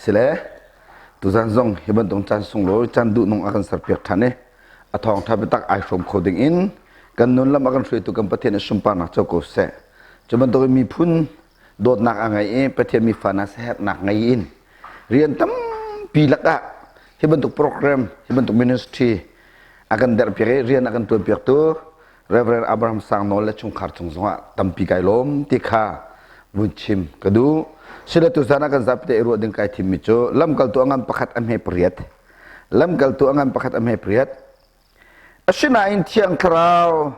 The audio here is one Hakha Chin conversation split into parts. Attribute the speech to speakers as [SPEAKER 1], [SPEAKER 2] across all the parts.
[SPEAKER 1] Sile tuzan zong hi bantuk caan sunglawi caan duhnung a kan serpiak ṭhan i a thawngṭha biatak ai hrawm kho ding in kan nun lam a kan hruaitu kan Pathian i sunparnak co ko seh. Cu bantuk in miphun dawtnak a ngei i Pathian mi fa hna siaherhnak ngei in rian tampi lakah hi bantuk program hi bantuk ministry a kan derhpiak i rian a kan ṭuanpiaktu Reverend Abraham Sang Nawl le chungkhar cung zongah tampi kai lawm ti kha vun chim ka duh. Sile tuzan ah kan zapi te i ruah ding kai thimmi cu lamkaltu a ngan pakhat a hme pariat. Lamkaltu a ngan pakhat a hme pariat. Asinain Thiang Thlarau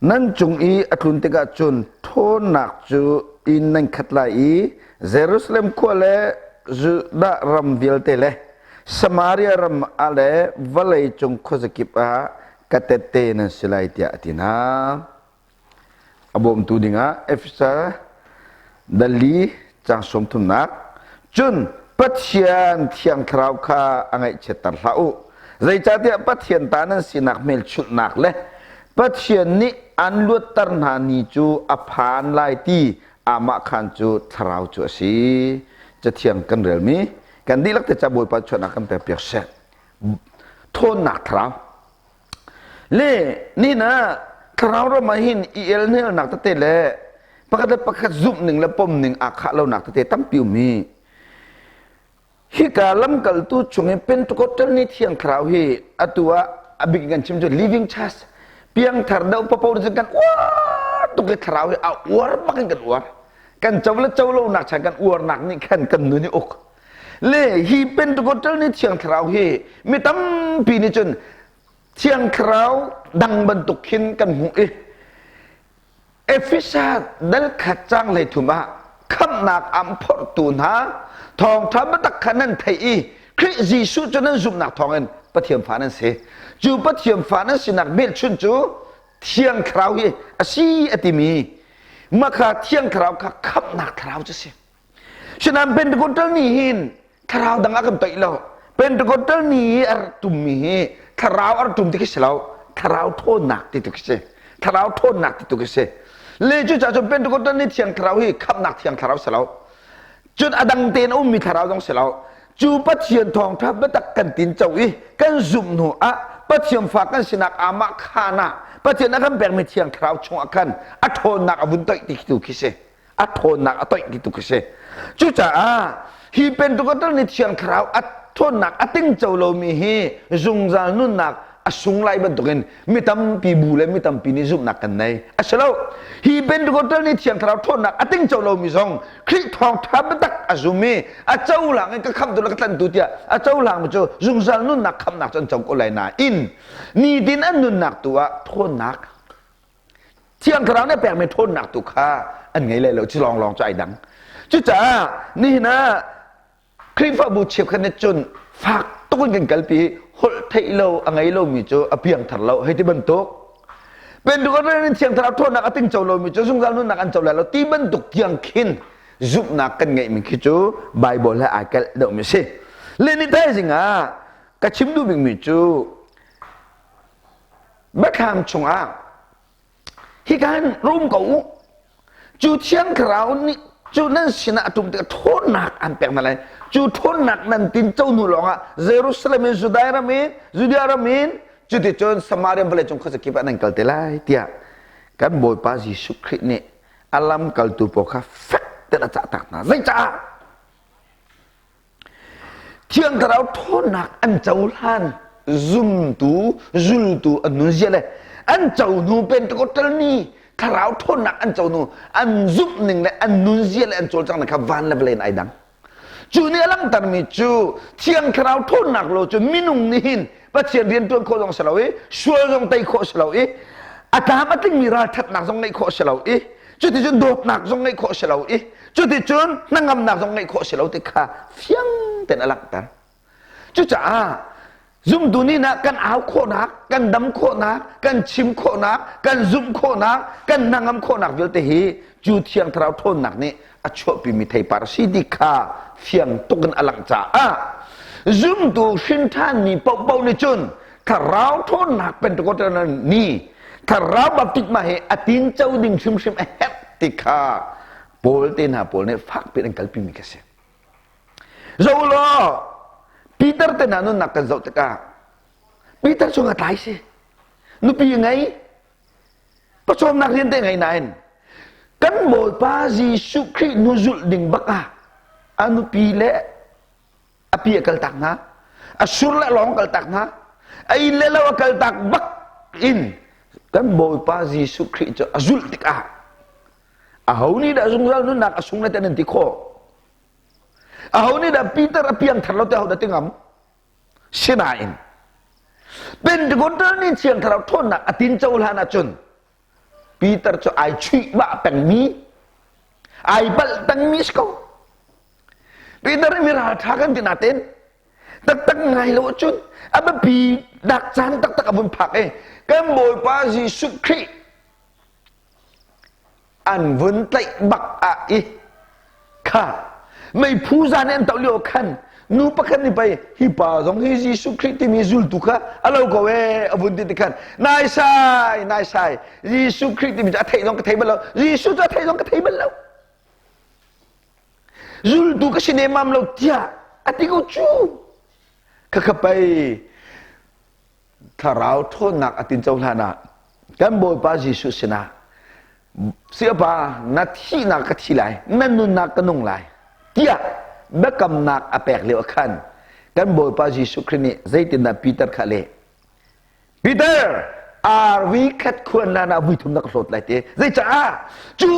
[SPEAKER 1] nan cung i a tlun tikah cun ṭhawnnak cu in nan khat lai i Jerusalem khua le Judah ram vialte le Samaria ram ah le vawlei cung khuazakip ah ka tette nan si lai tiah a ti hna. A bawmtu dingah Efesa dali caang sawmthumnak cun Pathian Thiang Thlarau kha a ngaihchiatter hlah u. Zeicahtiah Pathian ta nan sinak hmelchunhnak le Pathian nih an luatter hna ni cu a phan lai ti amah khan cu Thlarau cu a si. Cathiang kan relmi kan dihlak te ca Bawipa chuahnak kan pek piak seh. Thawnnak Thlarau Le nihin ah thlarau ram ah hin i elhnelnak tete le pakhat le pakhat zumh ning le pom ning aa khah lonak tete tampi um hi. Hika lamkaltu chung in Pentecostal ni thiang thlarau hi atu ah a bik in kan chim cu living church piangthar deuh papo cu kan uar tuk i thlarau hi a uar bak in kan uar. Kan co le co lonak chan kan uarnak nih khan kan nun i uk. Le hi Pentecostal ni Thiang Thlarau hi mi tampi nih cun Thiang Thlarau dang bantuk khin kan hmuh i Efesa dal khat cang hlei thum ah khamhnak am phorhtu hna thawngṭha biatak kha nan theih i Khrih Jesuh cu nan zumhnak thawngin Pathian fa nan si. Cu Pathian fa nan sinak hmelchunh cu Thiang Thlarau hi a si a timi mah kha Thiang Thlarau kha khamhnak thlarau cu a si. Sinain Pentecostal nih hin thlarau dang a kan toih lo. Pentecostal ni i a rak tummi hi thlarau a rak tum ti khi si lo. Thlarau ṭhawnnak ti tu khi si. Thlarau ṭhawnnak ti tu khi si. Le cucaah cun Pentecostal ni thiang thlarau hi khamhnak thiang thlarau si lo. Cun a dang tein a ummi thlarau zong si lo. Cu Pathian thawngṭha biatak kan tinco i kan zumh hnu ah Pathian fa kan sinak amah khaan ah Pathian a kan pekmi thiang thlarau chungah khan a ṭhawnnak a vun toih ti tu khi si. A ṭhawnnak a toih ti tu khi si. Cucaah hi Pentecostal ni Thiang Thlarau a ṭhawnnak a tingco lomi hi zungzal nunnak a sung lai bantukin mi tampi bu le mi tampi nih zumhnak kan nei. A si lo. Hi Pentecostal ni Thiang Thlarau ṭhawnnak a tingco lomi zong Khrih thawngṭha biatak a zum i a cohlang in ka khamhtu le ka tlanhtu tiah a cohlangmi cu zungzal nunnak khamhnak cu an co ko lai nain nitin an nunnak tu ah ṭhawnnak Thiang Thlarau nih pekmi ṭhawnnak tu kha an ngei lai lo cu lawnglawng cu ai dang. Cucaah nihin ah Khrihfabu cheukhat nih cun fak tuk in kan kalpi holh theih lo a ngei lomi cu a piangthar lo hei ti bantuk Pentecost in Thiang Thlarau ṭhawnnak a tingco lomi cu zungzal nunnak an co lai lo ti bantuk tiang khin zumhnak kan ngeihmi khi cu Bible he ai kalh deuhmi a si. Le ni thaizing ah ka chim duh bikmi cu Biathlam chungah hika hin rum ko u. Cu Thiang Thlarau nih cu nan sinah a ṭum tikah ṭhawnnak an pek hna lai. Cu ṭhawnnak nan tinco hnu lawngah Jerusalem in Judea ram in Judea ram in cuticun Samaria vawleicung khuazakip ah nan kal te lai tiah kan Bawipa Jesuh Khrih nih a lamkaltu pawl kha fek tein a cahtak hna. Zeicah? Thiang Thlarau ṭhawnnak an cohlan zumtu zultu an nunzia le an co hnu Pentecostal ni thlarau ṭhawnnak an co hnu an zumh ning le an nunzia le an cawlcanghnak kha van le vawlei in ai dang. Cu nih a langhtermi cu Thiang Thlarau ṭhawnnak lo cu minung nih hin Pathian rian ṭuan khawh zong si lo i sual zong tei khawh si lo i a tlam a tlingmi ralṭhatnak zong ngeih khawh si lo i cuticun dawtnak zong ngeih khawh si lo i cuticun hnangamnak zong ngeih khawh si lo ti kha fiang tein a langhter. Cucaah zumtu nih nah kan au khawhnak, kan dam khawhnak, kan chim khawhnak, kan zumh khawhnak, kan hnangam khawhnak vialte hi cu Thiang Thlarau ṭhawnnak nih a chuahpimi theipar a si ti kha fiang tuk in a langh caah zumtu hrin ṭhanmi paohpaoh nih cun thlarau ṭhawnnak Pentecostal ni thlarau baptisma hi a tinco ding hrimhrim a herh ti kha Paul te hna pawl nih fakpi in an kalpimi ka si. Zo law Peter te hna nunnak kan zoh tikah Peter cu ngatlai si. Nupi ngei, pawcawmnak rian te ngei nain kan Bawipa Jesuh Khrih hnu zulh ding bak ah a nupi le a pi a kaltak hna, a sur le lawng kaltak hna, a inn le lo a kaltak bak in kan Bawipa Jesuh Khrih cu a zulh tikah aho nih dah zungzal nunnak a sung le te nan ti khawh? Aho nih dah Peter a piangthar lo te ho dah ti ngam? Sinain Pentecostal nih Thiang Thlarau ṭhawnnak a tin cohlan ahcun Peter cu ai chuih bah pengmi, ai balh pengmi si ko. Peter hi mi ralṭha kan ti natin taktak ngai lo ahcun a biapi dak caan taktak a vun phak i kan Bawipa Jesuh Khrih an vun tlaih bak ah i kha meiphu zan an toh lio khan nu pakhat nih pei hi pa zong hi Jesuh Khrih timi zultu kha a lo ko ee a vun ti ti khan naisai naisai Jesuh Khrih timi cu a theih zong ka thei bal lo Jesuh cu a theih zong ka thei bal lo zultu ka si nemam lo tiah a ti ko cu khakha pei thlarau ṭhawnnak a tinco hlan ah kan Bawipa Jesuh sinah Siapa na thihnak ka thi lai na nunnak ka nung lai tiah biakamnak a pek lio ah khan kan Bawipa Jesuh Khrih nih zeitindah Peter kha leh Peter arvi khat khuan lan ah vui thum na ka hlawt lai te zeicaah cu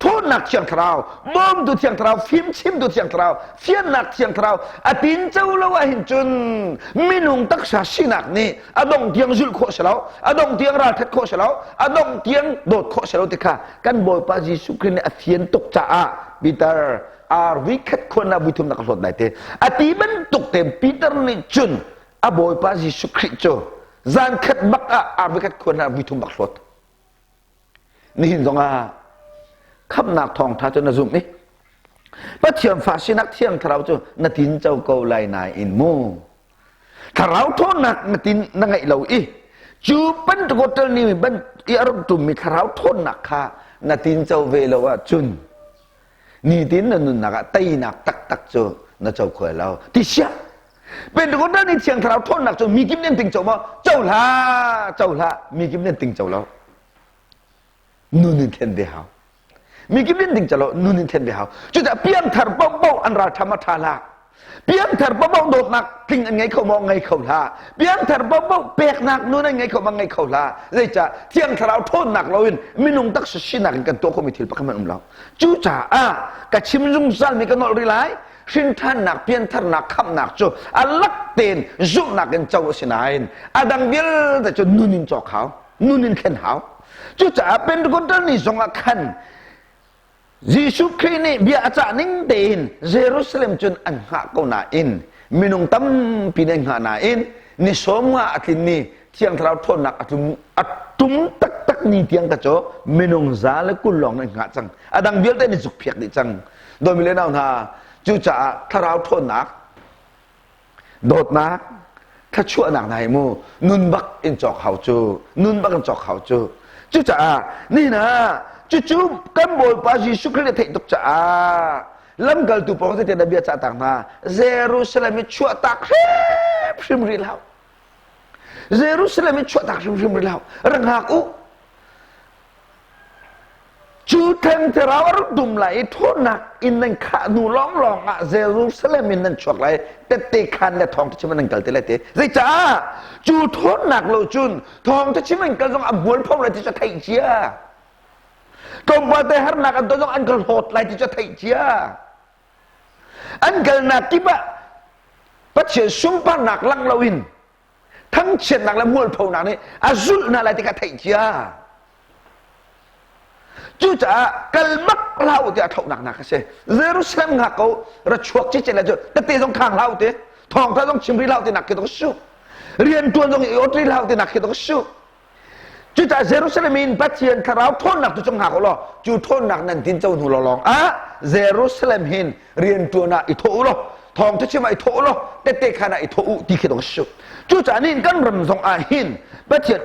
[SPEAKER 1] thawnnak thiang thlarau bawmtu thiang thlarau fimchimtu thiang thlarau fiannak thiang thlarau a tinco lo ahhin cun minung taksa sinak nih a dong tiang zulh khawh si lo a dong tiang ralthat khawh si lo a dong tiang dawt khawh si lo ti kha kan bawipa Jesuh Khrih nih a fian tuk caah Peter arvi khat khuan ah vui thum na ka hlawt lai te a ti bantuk te Peter nih cun a bawipa Jesuh Khrih cu zan khat bak ah arvi khat khuan ah vui thum bak hlawt Nihin zongah khamhnak thawngṭha cu na zumh i Pathian fa sinak thiang thlarau cu na tinco ko lai nain mu thlarau ṭhawnnak na tin na ngeih lo i cu Pentecostal ni ban i a rak ṭummi thlarau ṭhawnnak kha na tinco ve lo ahcun nitin na nunnak ah teinak taktak cu na co kho lo ti siah Pentecostal ni thiang thlarau ṭhawnnak cu mi kim nih an tingco maw co hlah co hlah mi kim nih an tingco lo nun in thlen ve hau mi kim nih ding lo nun in thlen ve hau cucaah piangthar paohpaoh an ralṭha ma ṭha hlah piangthar paohpaoh dawtnak tling an ngei kho maw ngei kho hlah piangthar paohpaoh peknak nun an ngei kho maw ngei kho hlah zeicah thiang thlarau ṭhawnnak loin minung taksa sinak in kan tuah khomi thil pakhat hmanh um lo cucaah ka chim zungzal mi ka nolh rih lai hrinṭhannak piantharnak khamhnak cu a lak tein zumhnak in co a si nain a dang vialte cu nun in cawk hau nun in thlen hau cucaah Pentecostal ni zongah khan Jesuh Khrih nih bia a cah ning tein Jerusalem cun an hngah ko nain minung tampi nih an hngah nain ni 50 a tlin ni Thiang Thlarau ṭhawnnak a tlum a tum taktak ni tiang ka cu minung 120 lawng an hngah cang a dang vialte an i zukphiak dih cang dawmi le nau hna cucaah thlarau ṭhawnnak dawtnak thluachuahnak hna hi mu nun bak in cawk hau cu nun bak in cawk hau cu cucaah nihin ah cucu kan Bawipa Jesuh Khrih nih theih tuk caah lamkaltu pawl zeitin dah bia cah tak hna Jerusalem i chuahtak hrimhrim rih hlah Jerusalem i chuahtak hrimhrim rih hlah rak hngak u Cu thengtherau a rak dum lai i ṭhawnnak in nan khah hnu lawnglawng ah Jerusalem in nan chuak lai tette khan le thawngṭha chim nan kal te lai te. Zeicah? Cu ṭhawnnak lo cun thawngṭha chim an kal zong a mualpho lai ti cu a theih cia. Tlawmpal te harnak an ton zong an ka hlawt lai ti cu a theih cia. An kalnak kip ah Pathian sunparnak lang loin thangchiatnak le mualphonak nih a zulh hna lai ti kha theih cia cucaah kal bak hlah u tiah thlauhnak nak a si Jerusalem hngak ko ra chuak cicet le cu tete zong khang hlah u ti thawngtha zong chim rih hlah u ti nak khi to su rian tuan zong i ot rih hlah u ti nak khi to su Cucaah Jerusalem in Pathian thlarau ṭhawnnak tu cung hngak u law cu ṭhawnnak nan tinco hnu lawnglawng ah Jerusalem hin rianṭuan ah i thawh u law thawngṭha chim ah i thawh u law tette khan ah i thawh u ti khi dong si. Cucaah nihin kan ram zong ah hin Pathian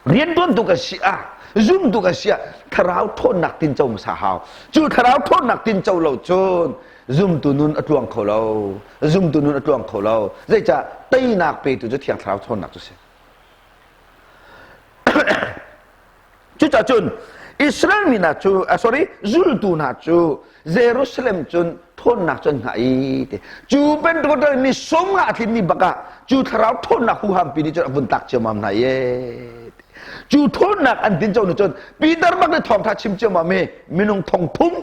[SPEAKER 1] rianṭuantu kan si ah zumtu kan si ah thlarau ṭhawnnak tinco hmasa hau. Cu thlarau ṭhawnnak tinco lo cun Zumtu nun a tluang kho lo. Zumtu nun a tluang kho lo. Zeicah teinak petu cu Thiang Thlarau ṭhawnnak cu si. Cucaah cun Israel mi hna cu sorry zultu hna cu Jerusalem cun ṭhawnnak cu an hngah i ti. Cu Pentecostal mi sawm nga a tlin ni bak ah cu thlarau ṭhawnnak huham pi nih cun a vun tlak ciammam hna i cu ṭhawnnak an tin co ni cun Peter bak nih thawngṭha chim ciammam i minung thong thum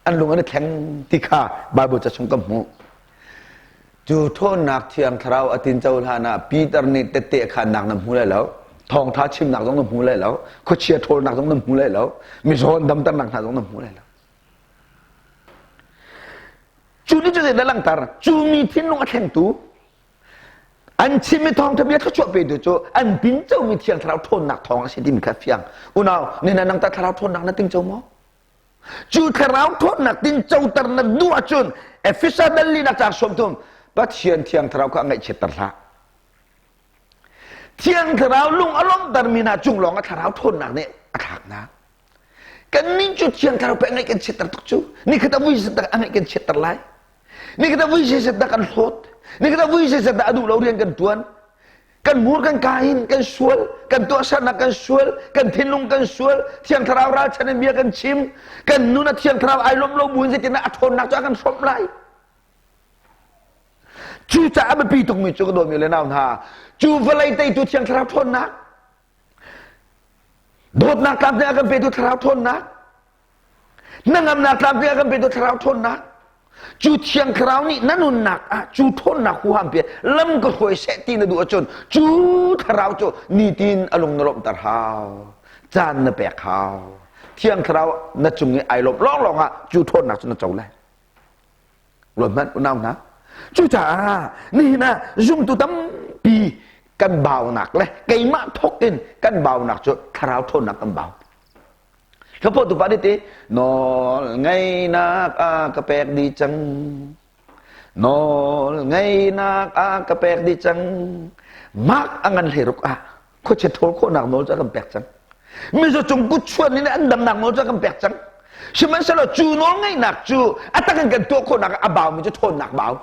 [SPEAKER 1] an lung an i thleng ti kha Bible ca chung kan hmuh. Cu ṭhawnnak Thiang Thlarau a tinco hlan ah Peter nih tette khannak na hmu lai lo, thawngṭha chimnak zong na hmu lai lo, khuachia ṭhawlnak zong na hmu lai lo, mizaw damternak hna zong na hmu lai lo. Cu nih cu zeidah langhter? Cu mi thinlung a thlengtu, an chimmi thawngṭha bia thluachuah petu cu an tincomi Thiang Thlarau ṭhawnnak thawng a si timi kha fiang. Unau, nina nang tah Thlarau ṭhawnnak na tingco maw? Cu thlarau ṭhawnnak tin coter na duh ahcun Efesa dal linak caang 30 Pathian Thiang Thlarau kha ngaihchiatter hlah. Thiang Thlarau lung a lawmhtermi hna cung lawng ah thlarau ṭhawnnak nih a thlak hna. Kannih cu Thiang Thlarau pek ngaih kan chiatter tuk cu. Nikhat a vui dah a ngaih kan chiatter lai. Nikhat a vui zeizat dah kan hlawt. Nikhat a vui zeizat dah a duh lo rian kan ṭuan. Kan mur kan ka in kan sual, kan tuahsernak kan sual, kan thinlung kan sual, Thiang Thlarau ralchan in bia kan chim, kan nun a Thiang Thlarau ai lawmh lo buin zeitindah a ṭhawnnak cu a kan hrawmh lai. Cucaah a biapi tukmi cu ka dawtmi le nau hna, cu vawlei teitu Thiang Thlarau ṭhawnnak, dawtnak tlamtling a kan petu Thlarau ṭhawnnak, Hnangamnak tlamtling a kan petu thlarau ṭhawnnak cu thiang thlarau nih na nunnak ah cu ṭhawnnak huham pe lam ka hruai seh ti na duh ahcun cu thlarau cu nitin a lung na lawmhter hau caan na pek hau thiang thlarau na cung i ai lawmh lawnglawng ah cu ṭhawnnak cu na co lai Ruat hmanh unau hna. Cucaah nihin ah zumtu tampi kan baunak le keimah thawk in kan baunak cu thlarau ṭhawnnak kan bau. Hlapawh tu pa nih ti nawl ngeinak a ka pek dih cang. Nawl ngeinak a ka pek dih cang. Mak a ngan hlei ruk ah khuachia ṭhawl khawhnak nawl cu a kan pek cang. Mizaw cung kut chuan in an damnak nawl cu a kan pek cang. Sihmanhsehlaw cu nawl ngeihnak cu a tak in kan tuah khawhnak a baumi cu ṭhawnnak bau.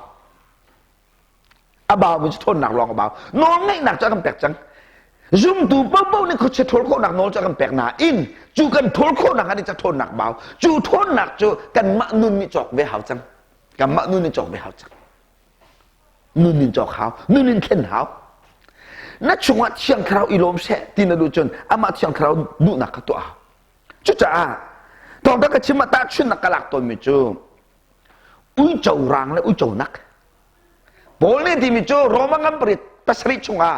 [SPEAKER 1] A baumi cu ṭhawnnak lawng a bau. Nawl ngeihnak cu a kan pek cang. Zumtu paohpaoh nih khuachia ṭhawl khawhnak nawl cu a kan pek nain cu kan ṭhawl khawhnak ah nih ca ṭhawnnak bau. Cu ṭhawnnak cu kanmah nun nih cawk ve hau cang. Kanmah nun nih cawk ve hau cang. Nun in cawk hau. Nun in thlen hau. Na chungah Thiang Thlarau i lawm seh ti na duh cun amah Thiang Thlarau duhnak kha tuah hau. Cucaah thawngtha ka chim ah tahchunhnak ka lak tawnmi cu uico rang le uico nak Paul nih timi cu Roma ngan pariat pasarih chungah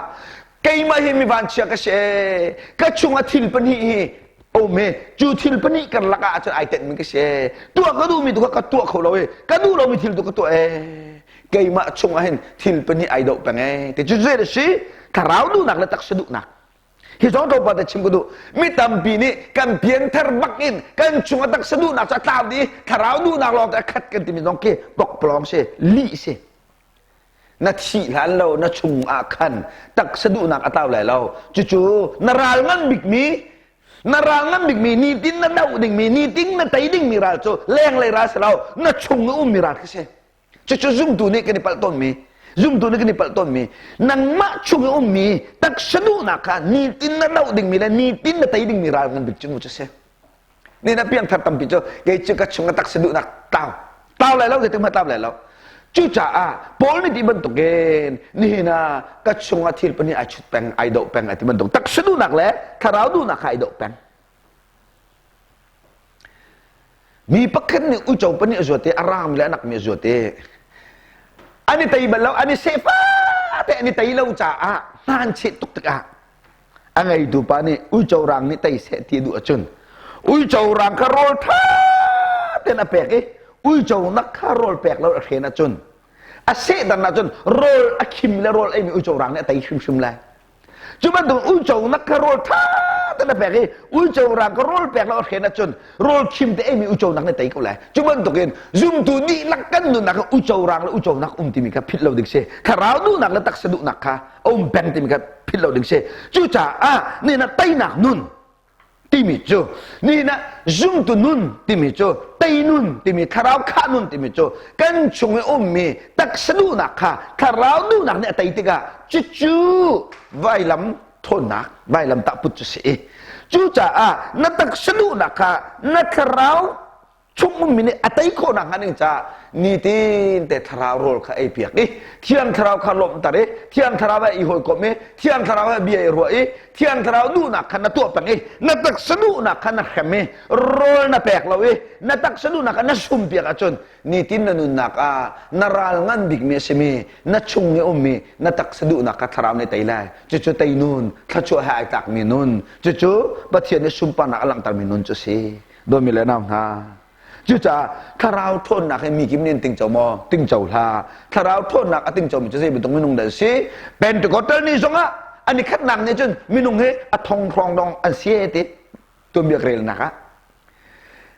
[SPEAKER 1] keimah hi mi vanchia ka si ee ka chungah thil pahnih hi um hi cu thil pahnih karlak ah cun ai tenhmi ka si ee tuah ka duhmi tu kha ka tuah kho lo i ka duh lomi thil tu ka tuah ee keimah chungah hin thil pahnih ai doh peng ee ti cu zei a si thlarau duhnak le taksa duhnak Hi zong tlawmpal te chim ka duh. Mi tampi nih kan pianthar bak in kan chung a taksa duhnak cu a tlau dih i thlarau duhnak lawng te a khat kan timi zong khi pokpalawng si, lih si. Na thih hlan lo na chung ah khan taksa duhnak a tlau lai lo. Cucu na ral ngan bikmi na ral ngan bikmi nitin na doh dingmi nitin na tei dingmi ral cu lenglei ral si lo na chung i ummi ral khi si. Cucu zumtu nih kan i palh tawnmi zumtu nih kan i palh tawnmi nangmah chung i ummi taksa duhnak kha nitin na doh dingmi le nitin na tei dingmi ral ngan bik cu mu cu si. Ni na piangthar tampi cu kei cu ka chung a taksa duhnak tlau tlau lai lo zeitik hmanh tlau lai lo. Cucaah Paul nih ti bantukin nihin ah ka chung ah thil pahnih ai chut peng ai doh peng ai ti bantuk taksa duhnak le thlarau duhnak kha ai doh peng. Mi pakhat nih uico pahnih a zuat i a rangmi le a nakmi a zuat i an i tei bal lo, an i seh fate an i tei lo caah hmaan cheh tuk tikah a ngeitu pa nih uico rang nih tei seh ti a duh ahcun uico rang kha rawl ṭha tein a pek i uico nak kha rawl pek lo a hren ahcun a sehdan ahcun rawl a khim le rawl eimi uico rang nih a tei hrimhrim lai. Cu bantuk uico nak kha rawl ṭha tein a pek i uico rang ka rawl pek lo a hren ahcun rawl khim te eimi uico nak nih tei ko lai. Cu bantukin zumtu dihlak kan nunnak ah uico rang le uico nak um timi kha philh lo ding si. Thlarau duhnak le taksa duhnak kha a um peng timi kha philh lo ding si. Cucaah nihin ah teinak nun. timi cu nihin ah zumtu nun timi cu tei nun timi thlarau khah nun timi cu kan chung i ummi taksa duhnak kha thlarau duhnak nih a tei tikah cucu vailam thawnnak vailam tahput cu si i cucaah na taksa duhnak kha na thlarau chung ummi nih a tei khawh nakhnga ding caah nitin te thlarau rawl kha ei piak i thiang thlarau kha lawmhter i thiang thlarau he i hawikomh i thiang thlarau he bia i ruah i thiang thlarau duhnak kha na tuah peng i na taksa duhnak kha na hrem i rawl na pek lo i na taksa duhnak kha na sum piak ahcun nitin na nunnak ah na ral ngan bikmi a simi na chung i ummi na taksa duhnak kha thlarau nih tei lai. Cucu tei nun thluachuah he ai tlakmi nun, cucu Pathian nih sunparnak a langhtermi nun cu si. Dawmi le nau hna, cucaah thlarau ṭhawnnak hi mi kim nih an tingco maw? Tingco hlah. Thlarau ṭhawnnak a tingcomi cu zei bantuk minung dah an si? Pentecostal ni zongah an i khatnak nih cun minung hi a thong hrawng dong an si ti tuanbia relnak ah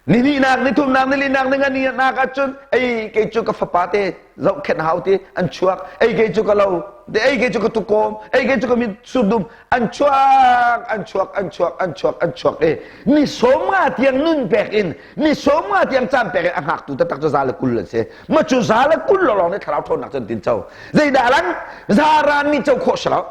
[SPEAKER 1] ni hnihnak, ni thumnak, ni linak, ni nganinak ahcun ei kei cu ka fapa te zohkhenh hau ti an chuak, ei kei cu ka lo, ei kei cu ka tukawm, ei kei cu ka mit surdum an chuak, an chuak, an chuak, an chuak, an chuak i ni 50 tiang nun pek in ni 50 tiang caan pek in a hngaktu taktak cu 120 an si. Ma cu 120 lawng nih thlarau ṭhawnnak cu an tin co. Zeidah lang? Zaran nih co khawh si lo.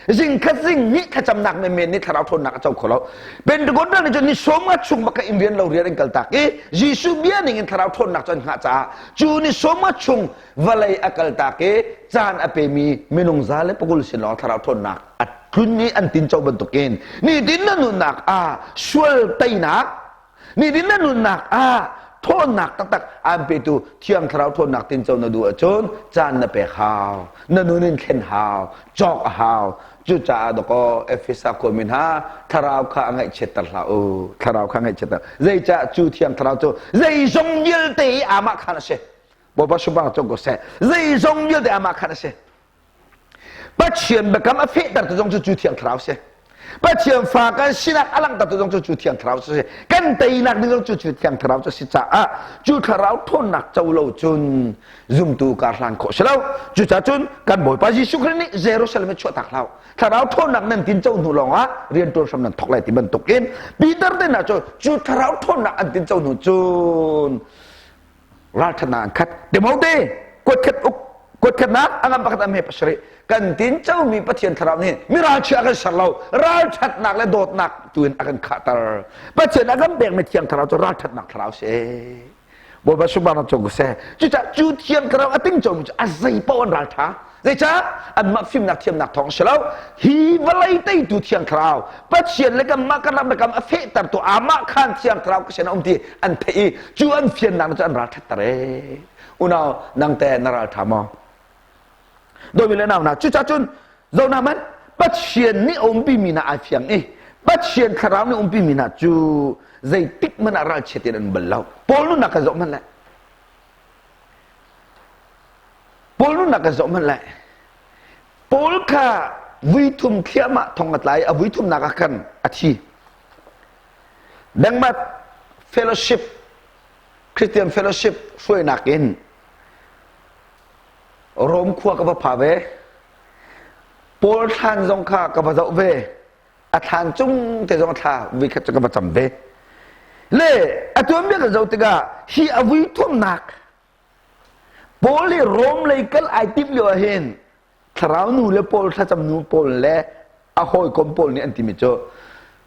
[SPEAKER 1] Zingkhat zing hnih thlacamnak menmen nih thlarau ṭhawnnak a co kho lo. Pentecost nih cun ni 50 chung bak in rian lo rian an kal tak i Jesuh bia ning in thlarau ṭhawnnak cu an hngah caah cu ni 50 chung vawlei a kal tak i caan a pemi minung 120 sin lawng thlarau ṭhawnnak a tlun i an tinco bantukin nitin na nunnak ah sual teinak nitin na nunnak ah ṭhawnnak taktak aan petu thiang thlarau ṭhawnnak tinco na duh ahcun caan na pek hau na nun in thlen hau cawk a hau. Cucaah dakaw Efesa khuami hna, thlarau kha a ngaihchiatter hlah u, thlarau kha ngaihchiatter. Zeicah cu thiang thlarau cu zeizong vialte i amah khan a si? Bawipa subang cung ko seh. Zeizong vialte amah khan a si. Pathian biakam a fehtertu zong cu cu thiang thlarau si. Pathian fa kan sinak a langhtertu zong cu cu thiang thlarau si. Kan teinak ding zong cu cu thiang thlarau cu si caah cu thlarau ṭhawnnak co lo cun zumtu kar hlan khawh si lo. Cucaah cun kan Bawipa Jesuh Khrih nih Jerusalem i chuahtak hlah. Thlarau ṭhawnnak nan tin co hnu lawngah rian ṭuan hram nan thawk lai ti bantukin Peter te hna cu cu thlarau ṭhawnnak an tin co hnu cun ralṭhatnak an khat. Timote kuatkhat uk kuatkhatnak a ngam pakhat a hme pasarih kan tin comi Pathian thlarau nih mi ralchia a kan ser lo, ralṭhatnak le dawtnak tu in a kan khahter. Pathian a kan pekmi thiang thlarau cu ralṭhatnak thlarau si. Bawipa sunparnak cung ko seh. Cucaah cu thiang thlarau a ting comi cu a zei paoh an ralṭha. Zeicah? Anmah fimnak thiamnak thawng si lo. Hi vawlei teitu thiang thlarau Pathian le kanmah kan ram le kam a fehtertu amah khan thiang thlarau ka sin a um ti an theih i cu an fiannak cu an ralṭhatter ee. Unau nang teh na ralṭha maw? Dawmi le nau hna, cucaah cun zohna man Pathian nih a umpi mi hna ai fiang i Pathian thlarau nih umpi mi hna cu zeitik hmanh ah ralchiat in an bal lo. Paul nunnak kan zoh hmanh lai. Paul nunnak kan zoh hmanh lai. Paul kha vuithum thliahmah thong a tla i a vuithumnak ah khan a thi. Dengmat Fellowship Christian Fellowship hruainak in Rom khua ka va pha ve. Paul thlan zong kha ka va zoh ve. A thlan cung te zong a thla vui khat cu ka va cam ve. Le a tuanbia ka zoh tikah hi a vui thumnak Paul hi Rom lei kal ai timh lio ah hin thlarau nu le Paul thlacam nu pawl le a hawikom pawl nih an timi cu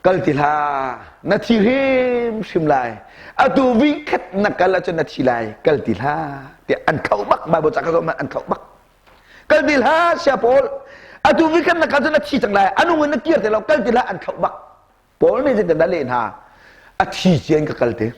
[SPEAKER 1] kal ti hlah, na thi hrimhrim lai, atu vi khat na kal ahcun na thi lai, kal ti hlah tiah an thlauh bak. Bible ca ka zoh an thlauh bak. Kal ti hlah sia Paul, atu vi khat na kal cun na thi cang lai, a nung in na kir ti lo, kal ti hlah, an thlauh bak. Paul nih zeitin dah leh hna? A thi cia in ka kal te,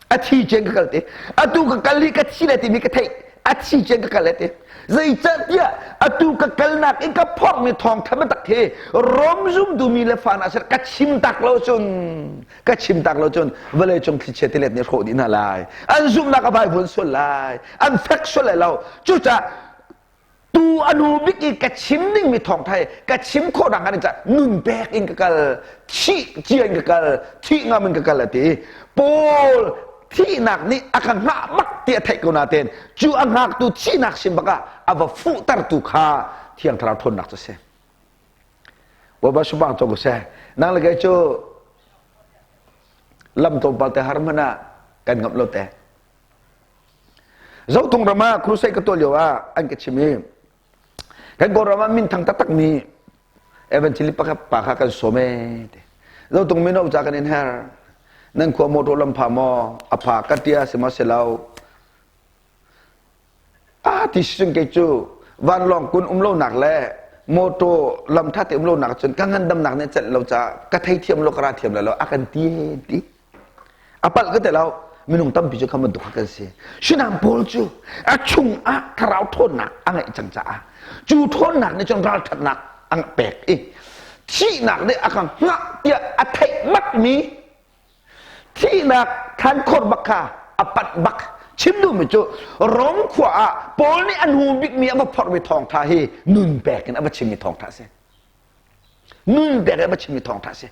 [SPEAKER 1] a thi cia in ka kal te, atu ka kal hi ka thi lai timi ka theih, a thi cia in ka kal lai te. Zeicahtiah atu ka kalnak in ka phorhmi thawngtha biatak hi Rom zumtu mi le fa hna sin ka chim tak lo cun ka chim tak lo cun vawlei cung thlichia tilet nih hrawh dih hna lai, an zumhnak a vaivuan sual lai, an fek sual lai lo. Cucaah tu a nu bik i ka chim dingmi thawngtha hi ka chim khawh nak hnga cah nun pek in ka kal, thih cia in ka kal, thih ngam in ka kal a ti. Paul thihnak nih a ka hngah bak ti a theih ko nain cu a hngaktu thihnak sin bak ah a va fuhtertu kha thiang thlarau ṭhawnnak cu a si. Bawipa subang cu seh. Nang le kei cu. Lam tlawmpal te har hmanh ah kan ngamh lo te. Zotung ram ah crusade ka tuah lio ah an ka chim i kan Kawlram ah minthang taktak mi evangelist pakhat pa kha kan sawm ee ti. Zotung mino ca kan in her. Nan khua motor lam pha maw? A pha ka tia si maw si lo? Ah ti si cun kei cu vanlawng kun um lonak le motor lam ṭha te um lonak cun ka ngandamnak nih celh lo caah ka theithiam lo ka ra thiam lo a kan ti ti. A palh ka ti lo. Minung tampi cu kha bantuk kha kan si. Sinam Paul cu a chung ah thlarau ṭhawnnak a ngeih cang caah cu ṭhawnnak nih cun ralṭhatnak a pek i thihnak nih a ka hngah tiah a theih bakmi thihnak thlankhor bak kha a panh bak. Chim duhmi cu Rom khua ah Paul nih a hnu bikmi a va phorhmi thawngṭha hi nun pek in a va chimmi thawngṭha a si. Nun pek in a va chimmi thawngṭha a si.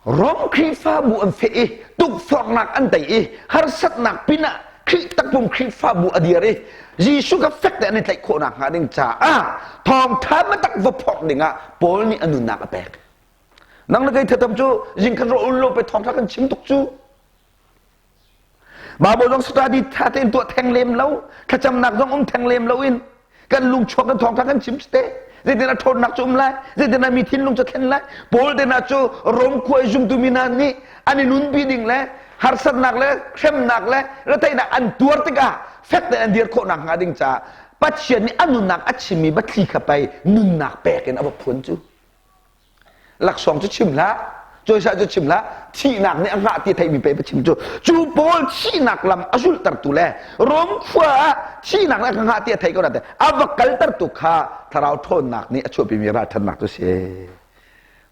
[SPEAKER 1] Rom Khrihfabu an feh i tukforhnak an tei i harsatnak pinah Khrih takpum Khrihfabu a dir i Jesuh kha fek te an i tlaih khawhnak hnga ding caah thawngṭha biatak va phorh dingah Paul nih a nunnak a pek. Nang le kei thatam cu zingkhat rawh ul lo pe thawngṭha kan chim tuk cu. Bible zong study tha tein tuah theng lem lo, thlacamnak zong um theng lem lo in kan lungchuak kan thawngtha kan chim te. Zeitin a ṭhawnnak cu um lai, zeitin a mi thinlung cu thlen lai. Paul te na cu Rom khua i zumtu mi hna nih an i nunpi ding le harsatnak le hremnak le retheihnak an tuar tikah fek tein an dir khawhnak hnga ding caah Pathian nih a nunnak a chimmi biathli kha pei nunnak pek in a va phuan cu. Laksawng cu chim hlah, cawisa cu chim hlah, thihnak nih a hngah ti theimi pe chim cu. Cu Paul thihnak lam a zulhtertu le Rom khua ah thihnak nih a hngah ti a thei ko na a va kaltertu kha thlarau ṭhawnnak nih a chuahpimi ralṭhatnak cu si.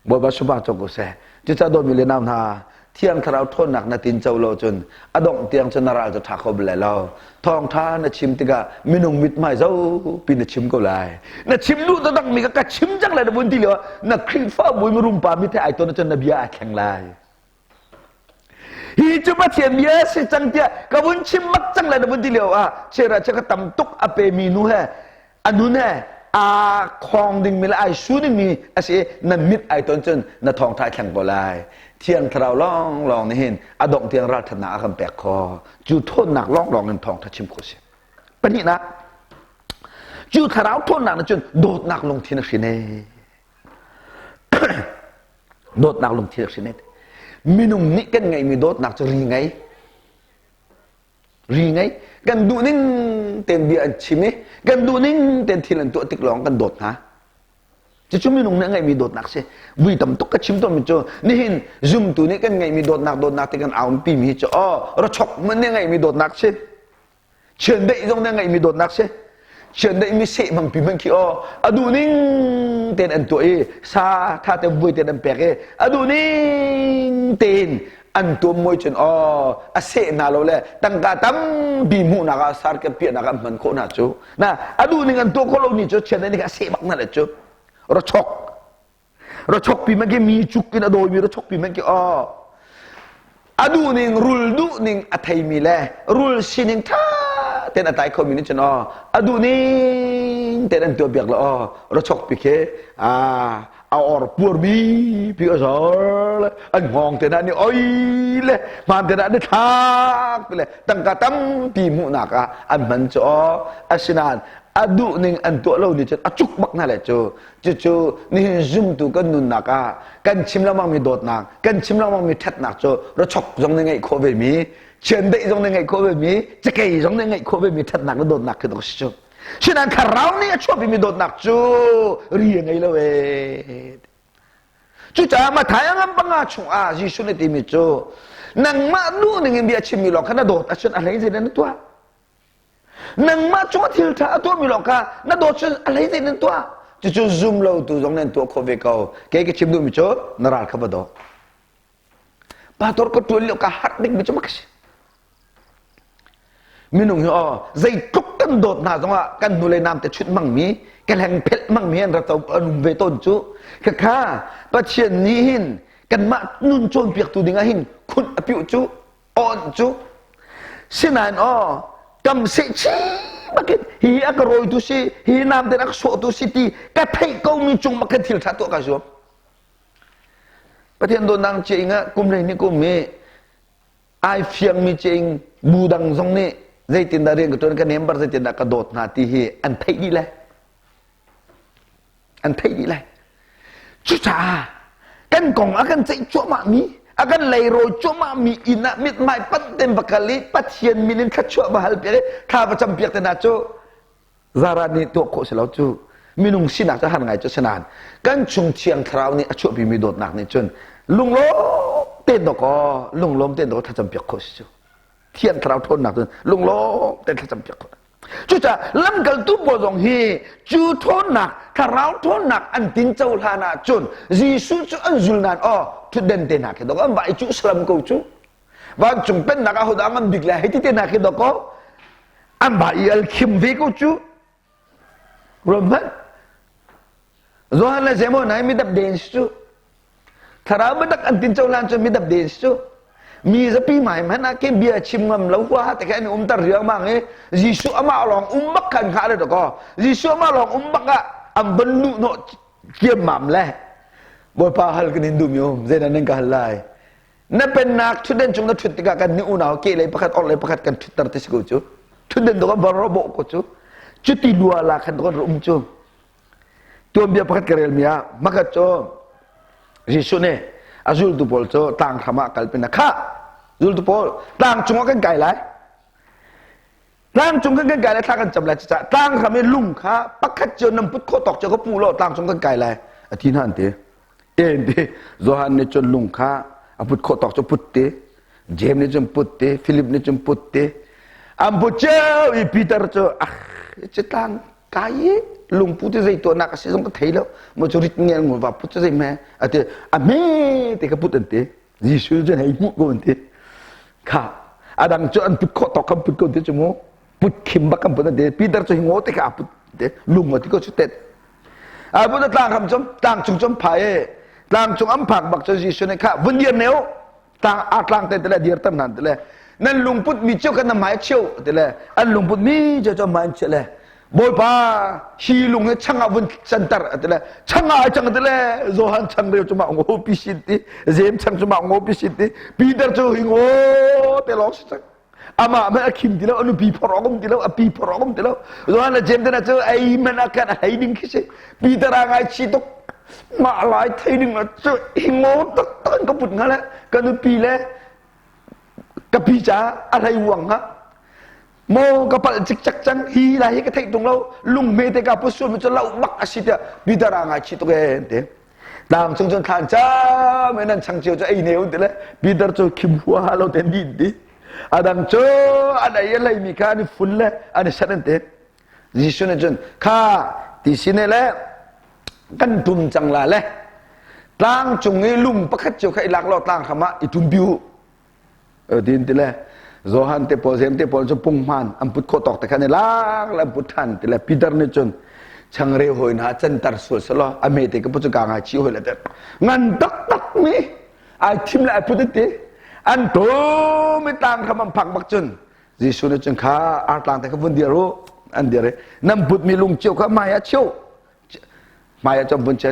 [SPEAKER 1] Bawipa subah cawk ko seh. Cucaah dawtmi le nau hna, Thiang Thlarau ṭhawnnak na tinco lo cun a dongh tiang cun na ral cu ṭha kho bal lai lo. Thawngṭha na chim tikah minung mithmai zopi na chim ko lai. Na chim duh taktakmi kha ka chim cang lai na vun ti lio ah na Khrihfabu i mirum pa mit he ai ton ahcun na bia aa thleng lai. Hi cu Pathian bia si cang tiah ka vun chim bak cang lai na vun ti lio ah chera che ka tam tuk a pemi nu he a nun he aa khawng dingmi le ai su dingmi a si i na mit ai ton cun na thawngṭha thleng ko lai. Thiang Thlarau lawnglawng nih hin a dongh tiang ralṭhatnak a kan pek khawh. Cu ṭhawnnak lawnglawng in thawngṭha chim khawh si. Pahnihnak, cu thlarau ṭhawnnak nih cun dawtnak lungthin a hrin ee. Dawtnak lungthin a hrin ee. Minung nih kan ngeihmi dawtnak cu ri ngei. Ri ngei kan duh ning tein bia an chim i kan duh ning tein thil an tuah tik lawng kan dawt hna. Cucu minung nih a ngeihmi dawtnak si. Vui tam tuk ka chim tawnmi cu nihin zumtu nih kan ngeihmi dawtnak dawtnak ti kan aumpi mi cu aw rawchok man nih a ngeihmi dawtnak si. Chiandeih zong nih a ngeihmi dawtnak si. Chiandeih mi seh hmangpi hmanh khi aw a duh ning tein an tuah i sa tha te vui tein an pek i a duh ning tein an tuam mawi cun aw a seh hna lo le tangka tampi hmuhnak ah sar kan piahnak ah hman khawh hna cu na a duh ning an tuah khawh lo ni cu chiandeih nih a seh bak hna le cu rawchok Rachok pi man ki mi cuk in a dawimi rachok pi man ki aw a duh ning rul duh ning a theimi le rul sining tha ten a tai khomi nih cun aw a duh ning ten an tuah biak la aw rachok pi khi a a or puar mi pi a zor le an hngawng te na ni oi le hmaan te na ni thlak le tangka tampi hmuhnak ah an hman cu aw asinain a duh ning an tuah lo ni cun a cuk bak na le cu Cucu nihin zumtu kan nunnak ah kan chim lengmangmi dawtnak, kan chim lengmangmi ṭhatnak cu rawchok zong nih ngeih khawh vemi, chiandeih zong nih ngeih khawh vemi, cakei zong nih ngeih khawh vemi ṭhatnak le dawtnak khi dawk si cu. Sinain thlarau nih a chuahpimi dawtnak cu ri a ngei lo ee. Cucaah Matthai a ngan panga chungah Jesuh nih timi cu nangmah duh ning in bia chimmi lawng kha na dawt ahcun a hlei zei na tuah. Nangmah cungah thil ṭha a tuahmi lawng kha na dawt cun a hlei in tuah. Cucu zum lo tu zong nan tuah khawh ve ko. Kei ka chim duhmi cu na ral kha va daw. Pastor ka ṭuan lio ka harh dingmi cu mak si. Minung hi aw zeitluk kan dawt hna zongah kan hnulei nam te chut hmangmi ka hleng phelh hmangmi an rak an um ve tawn cu. Khakha Pathian nih hin kanmah nun cawnpiaktu dingah hin khunh a piuh cu on cu sinain aw kam seh chi bakin hi a ka rawitu si hi nam ten a ka sawhtu si ti ka theih ko mi cung bak khan thil tha tuah ka zuam. Pathian dawtnak cia ing ah kum 12 kum i ai fiangmi cia bu dang zong nih zeitindah rian ka ṭuan ka member zeitindah ka dawt hna ti hi an theih dih lai. An theih dih lai. Cucaah kan kong a kan ceih cuahmah mi a kan leirawi cuahmah mi inn ah mithmai panh ten va kal i Pathian min in thluachuah va hal piak i thla va cam piak te hna cu Zara nih tuah khawh si lo cu minung sinak cu har ngai cu si nain kan chung thiang thlarau nih a chuahpimi dawtnak nih cun lunglawm tein dawkaw lunglawm tein dawkaw thlacam piak khawh si cu thiang thlarau ṭhawnnak cun lunglawm tein thlacam piak khawh. Cucaah lamkaltu pawl zong hi cu ṭhawnnak thlarau ṭhawnnak an tinco hlan ah cun Jesuh cu an zul nain aw ṭhutden te hna khi dawk an va i cuh salam ko cu. Vancung pennak ah hodah ngan bik lai hei ti te hna khi dawkaw an va i al khim ve ko cu. Ruat hmanh. Johan le Simon hna hi midap den si cu. Thlarau biatak an tin cohlan cu midap den si cu. Mi zapi hmai hmanh ah khin bia chim ngam lo hua te kha an umter riangmang i Jesuh amah lawng um bak khan hngah le dakaw. Jesuh amah lawng um bak ah an van luh hnawh ciammam le Bawipa hal kan in duh mi um zeidah nan ka hal lai Na pennak ṭhutden cung na ṭhut tikah kan nih unau kehlei pakhat orhlei pakhat kan ṭhutter ti si ko cu. Ṭhutden tu kan van robawh ko cu. Cuti lua la khan kan um cu. Tuanbia pakhat ka relmi ah hmakhat cu Jesuh nih a zultu pawl cu tlang hram ah kalpi na khah zultu pawl tlang cungah kan kai lai tlang cung kan kan kai lai thla kan cam lai cucaah tlang hram i lung kha pakhat cio nan put khawh tawk cio ka pu law tlang cung kan kai lai a ti hna an ti en ti Johan nih cun lung kha a put khawh tawk cu put ti James nih cun put ti Philip nih cun put ti an put cio i Peter cu ah ci tlang kai i lungpu ti zei tuahnak a si zong ka thei lo mo cu rit ngel ngul va put cu zei hme a ti a hme te ka put an ti Jesuh cu hei hmuh ko an ti kha a dang cu an put khawh tawk kan put ko ti cu mu put khim bak kan put an ti Peter cu hi ngo te kha a put te lung a ti ko cu tet a put tlang ram cum tlang cung cum phai e tlang cung an phak bak cu Jesuh nih kha vun dir ne u tlang a tlang te te le dir tam nan te le nan lungput mi cio kan na hmai cheu te le an lungput mi cio cu hmai che le Bawipa hi lung hi chang ah vun canter ati le chang ah cang ti le Johan changreu cu mah ngo pi sin ti James chang cu mah ngo pi sin ti Peter cu hi ngo te lawng si cang amah hmanh a khim ti lo a nupi phor awk um ti lo a pi phor awk um ti lo Johan le James te cu ei man a kan a hlei ding khi si Peter a ngai chi tuk mah lai thei ding cu hi ngo tak tak ka put hnga le ka nupi le ka pi caah a hlei uang hnga Maw ka palh cikcek cang hi lai hi ka theih tung lo lung hme te ka put sual mi cu lo bak a si tiah Peter a ngaichih tuk ee an ti. Tlang cung cun thlan cam in an chang cio cu ei ne un ti le Peter cu khim huaha lo ten din ti. Adang cu an ei a lei mi kha an i fun le an i sat an ti. Jesuh nih cun kha ti si ne le kan tum cang la le tlang cung i lung pakhat cio kha i lak law tlang hram ah i tum pi u Din ti le Johan te pawl James te pawl cu punghman an put khawh tawk te khan i lak le an put ṭhan ti le Peter nih cun changreu hawi hna canter sual selaw a hme te ka put cu ka ngai chih hawi le te ngan taktak mi ai thim le ai put ti an tum i tlang kham an phak bak cun Jesuh nih cun kha artlang te kha vun dir u an dir i nan put mi lung cio kha hmai ah cheu hmai ah cun vun che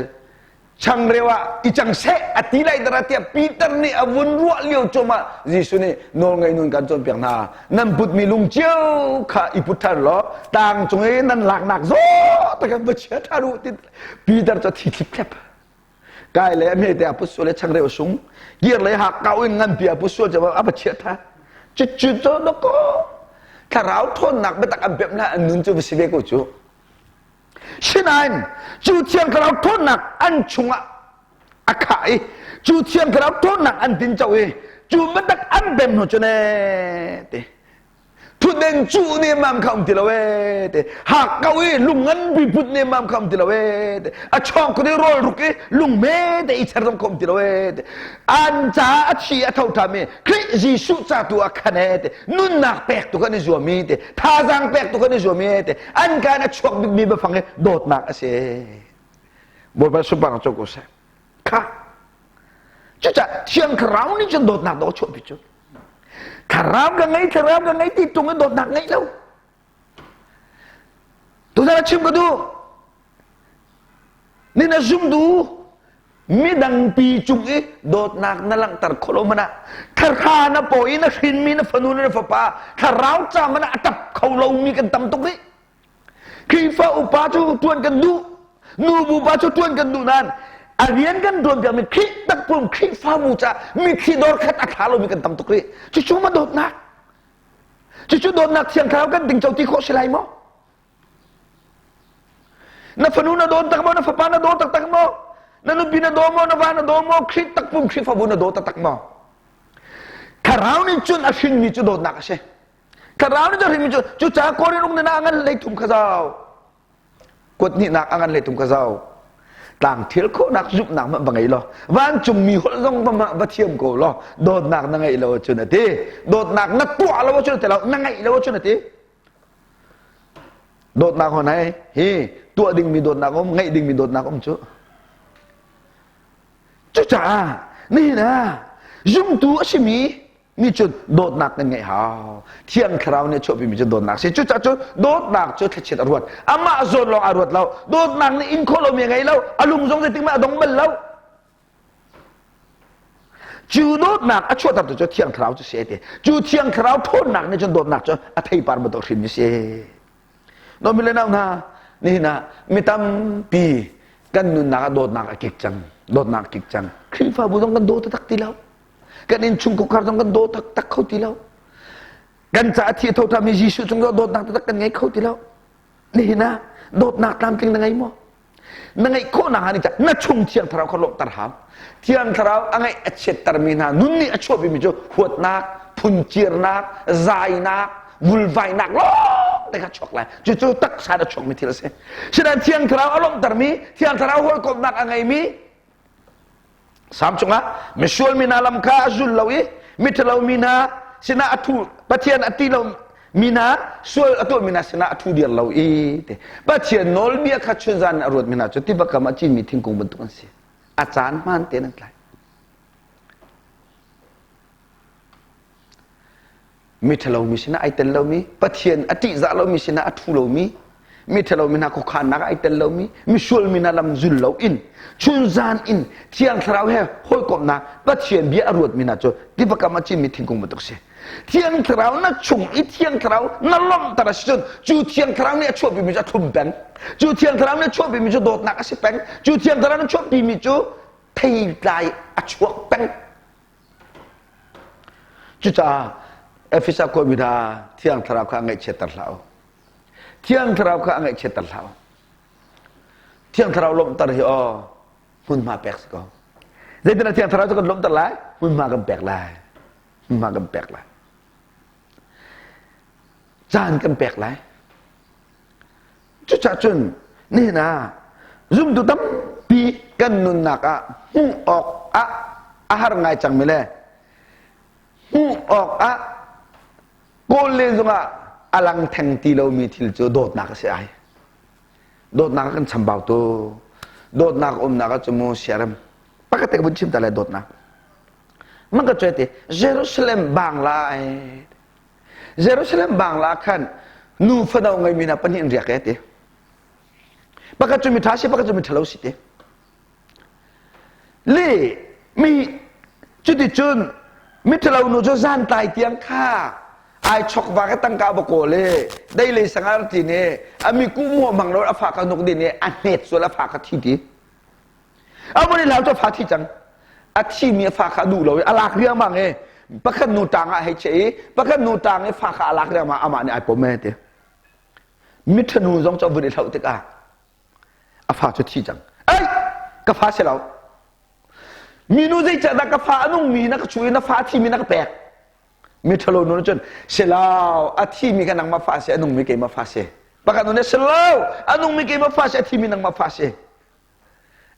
[SPEAKER 1] changreu ah i cang seh a ti lai dara tiah Peter nih a vun ruah lio cuahmah Jesuh nih nawl ngei nun kan cawnpiak hna nan putmi lung cio kha i put ṭhan law tang cung i nan laknak zaw tak va chia ṭhan u ti Peter cu thi thlip thlep kai le a hme te a put sual le changreu sung kir le hak kau in nganpi a put sual cu a va chia ṭhan cucu cu dako thlarau ṭhawnnak biatak an pemh hna an nun cu va si ve ko cu Sinain cu Thiang Thlarau ṭhawnnak an chungah a khah i cu Thiang Thlarau ṭhawnnak an tinco i cu biatak an bem hnu cun ee ti thutden cuh nemmam kha um ti lo ee ti hak ko i lung nganpi put nemmam kha um ti lo ee ti a chawng kun i rawl ruk i lung me te i cher zong kha um ti lo ee ti an caah a thi a tho ṭhami Khrih Jesuh ca tu ah khan ee ti nunnak pek tu kan i zuam i ti thazaang pek tu kan i zuam i ti an kaan a chuak bikmi biafang hi dawtnak a si. Bawipa sunparnak co ko seh. Kha. Cucaah Thiang Thlarau nih cun dawtnak dawh a chuahpi cu. Thlarau ka ngei, thlarau ka ngei ti tung in dawtnak ngeih lo. Tuzan a chim ka duh. Ni na zum duh. Midang pi cung i dawtnak na langhter khawh lo man ah thlarha na paw i na hrinmi na fanu na fapa thlarau ca man ah a tap kho lomi kan tam tuk rih. Khrihfa upa cu tuan kan duh, nubu pa cu tuan kan duh nain a rian kan tuan piakmi Khrih takpum Khrihfabu ca mitthli dor khat a thla lomi kan tam tuk rih. Cucu ma dawtnak? Cucu dawtnak thiang thlarau kan ding co ti khawh si lai maw? Na fanu na daw tak maw? Na fapa na daw taktak maw? Na nupi na daw maw? Na va na daw maw? Khrih takpum Khrihfabu na daw taktak maw? Thlarau nih cun a hrinmi cu dawtnak a si. Thlarau nih cun a hrinmi cu cucaah Korin uk na ngan leitum kha zau. Kuat hnihnak a ngan leitum kha zau. Tlang thil khawhnak zumhnak hmanh va ngei law vancungmi holh zong va va thiam ko law dawtnak na ngeih lo ahcun a ti. Dawtnak na tuah lo ahcun a ti lo, na ngeih lo ahcun a ti. Dawtnak hon hai hi tuah dingmi dawtnak um, ngeih dingmi dawtnak um cu. Cucaah nihin ah zumtu a simi nih cun dawtnak kan ngeih hau. Thiang Thlarau nih a chuahpimi cu dawtnak si. Cucaah cun dawtnak cu thlachiat a ruat. Amah zawn lawng a ruat lo. Dawtnak nih in khawh lomi a ngei lo. A lung zong zeitik mah a dong bal lo. Cu dawtnak a chuahtertu cu Thiang Thlarau cu si a ti. Cu Thiang Thlarau ṭhawnnak nih cun dawtnak cu a theipar bantuk hrim a si. Dawmi le nau hna, nihin ah mi tampi kan nunnak ah dawtnak a kik cang. Dawtnak a kik cang. Khrihfabu zong kan daw taktak ti lo. Kan innchungkhar zong kan daw taktak kho ti lo. Kan caah thi a tho ṭhami Jesuh cung dawtnak taktak kan ngei kho ti lo. Nihin ah dawtnak tlamtling na ngei maw? Na ngeih khawhnak hnga ding na chung thiang thlarau kha lawmhter hau. Thiang thlarau a ngeih a chiattermi hna nun nih a chuahpimi cu huatnak, phuncirnak, zainak, vulvainak lawng te kha chuak lai. Cucu taksa in a chuakmi thil a si. Sinain thiang thlarau a lawmhtermi, thiang thlarau hawikomhnak a ngeimi Salm chungah misual mi hna lam kha a zul lo i miṭhalo mi hna sinah a ṭhu Pathian a ti lo mi hna sual a tuahmi hna sinah a ṭhu dir lo i te Pathian nawlbia kha chunzan in a ruatmi hna cu tiva kam ah cinmi thingkung bantuk an si. A caan hmaan tein an tlai. Miṭhalo mi sinah ai tel lomi, Pathian a ṭihzah lomi sinah a ṭhu lomi, miṭhalo mi hna khuakhannak ah ai tel lomi, misual mi hna lam zul loin chunzan in Thiang Thlarau he hawikomhnak Pathian bia a ruatmi hna cu tiva kam ah cinmi thingkung bantuk si. Thiang Thlarau na chung i Thiang Thlarau na lawmhter a si cun cu Thiang Thlarau nih a chuahpimi cu a thlum peng. Cu Thiang Thlarau nih a chuahpimi cu dawtnak a si peng. Cu Thiang Thlarau nih a chuahpimi cu theitlai a chuak peng. Cucaah Efesa khuami hna Thiang Thlarau kha a ngaihchiatter hlah u. Thiang Thlarau kha a ngaihchiatter hlah u. Thiang Thlarau lawmhter hi aw hmunhma pek si ko. Zeitindah Thiang Thlarau cu kan lawmhter lai? Hmunhma kan pek lai. Hmunhma kan pek lai. Caan kan pek lai. Cucaah cun nihin ah zumtu tampi kan nunnak ah hmuh awk ah a har ngai cangmi le hmuh awk ah kawl len zongah a lang theng ti lomi thil cu dawtnak a si ai. Dawtnak a kan chambau tu. Dawtnak umnak ah cu mu siarem. Pakhat te ka vun chim ta lai dawtnak. Mang ka cuai ti Jerusalem bangla ai. Jerusalem bangla khan nu fano ngeimi hna pahnih an riak e ti. Pakhat cu miṭha si, pakhat cu miṭhalo si ti. Le mi cuticun miṭhalo nu cu zan tlai tiang kha ai chok va ka tangka ba kawl e dei lei sangar ti ne ami ku mu mang lo a fa ka nuk din e a hnet sual a fa ka thi ti A vun i hlau cu a fa thi cang. A thimi a fa kha a duh lo i a lak riangmang i pakhat nu tang ah hei chiah i pakhat nu tang i fa kha a lak riangmang amah nih ai pom e ti. Miṭhanu zong cu a vun i hlauh tikah a fa cu thi cang. Ei! Ka fa si lo. Minu zeicahdah ka fa a nungmi na ka chuh i na fa a thimi na ka pek? Miṭhalo nu nih cun silau a thimi kha nangmah fa si a nungmi keimah fa si. Pakhat nu nih silau a nungmi keimah fa si a thimi nangmah fa si.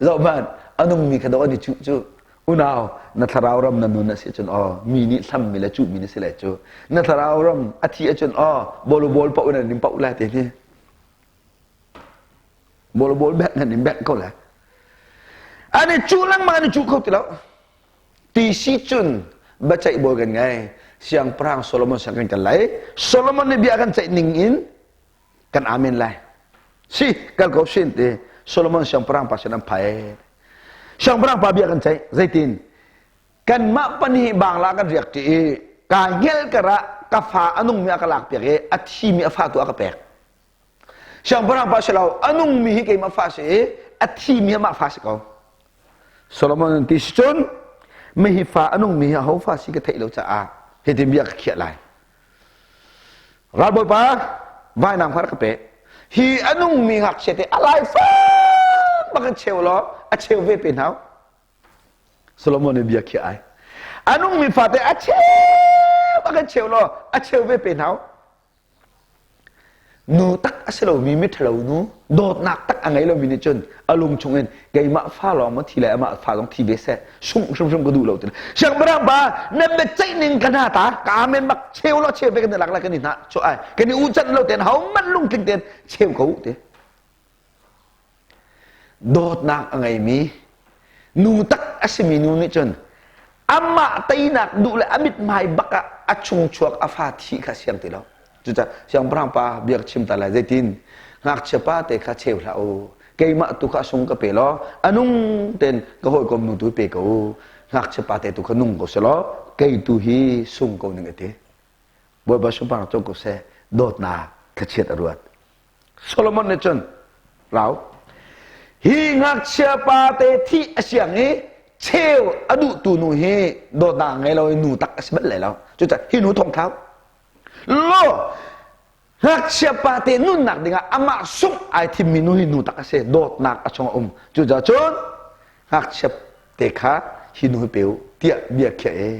[SPEAKER 1] Zohhmanh, a nungmi kha dawh an i cuh cu. Unau, na thlarau ram na nun a si cun aw, mi nih hlammi le cuhmi na si lai cu. Na thlarau ram a thi ahcun aw, bawlu bawl paoh in an in paoh lai te hi. Bawlu bawl bengh an in bengh ko lai. An i cuh lengmang an i cuh kho ti lo. Ti si cun biaceih bawi kan ngei. Siangpahrang Solomon siang kan kal lai. Solomon nih bia kan ceih ning in kan amen lai si kal ko sin ti Solomon siangpahrang pa sin an phai. Siangpahrang pa bia kan ceih. Zeitin? Kanmah pahnih bangla kan riak ṭi i kaa hngelh karah ka fa a nungmi a ka lakpiak i a thimi a fa tu a ka pek. Siangpahrang pa si lo, a nungmi hi keimah fa si i a thimi amah fa si ko. Solomon an ti si cun mihi fa a nungmi hi aho fa si ka theih lo caah hitin bia ka khiah lai. Ralbawipa vainam kha rak ka pe. Hi a nungmi ngakchia te a laifang bak in cheu law a cheu ve pe hna. Solomon nih bia khiah ai. A nungmi fate a cheu bak in cheu law a cheu ve pe hna. Nu tak a si lomi miṭhalo nu, dawtnak tak a ngei lomi nih cun a lung chungin keimah fa lawng maw thi lai amah fa zong thi ve seh sungh hrimhrim ka duh lo ti. Siangpahrang pa nan biaceih ning ka hna ta ka amen bak cheu law cheu ve kan i lak lai kan i hna chu ai kan i u canh lo ten ho man lungtling ten cheu ko u ti. Dawtnak a ngeimi nu tak a simi nu nih cun amah teinak duh le a mithmai bak ah a chungchuak a fa thi kha siang ti lo. Cucaah siangpahrang pa bia ka chim ta lai zeitin ngakchia pa te kha cheu hlah u keimah tu kha a sung ka pe law a nung ten ka hawikom nu tu pe ko u ngakchia pa te tu kha nung ko seh law kei tu hi sung ko ning a ti. Bawipa sunparnak co ko seh dawtnak thlachiat a ruat. Solomon nih cun rau hi ngakchia pa te thih a siang i cheu a duhtu nu hi dawtnak ngei lo i nu tak a si bal lai lo cucaah hi nu thong thlau lo ngakchia pa te nunnak dingah amah sungh ai thimmi nu hi nu tak a si dawtnak a chung a um cucaah cun ngakchia te kha hi nu hi pe u tiah bia khiah e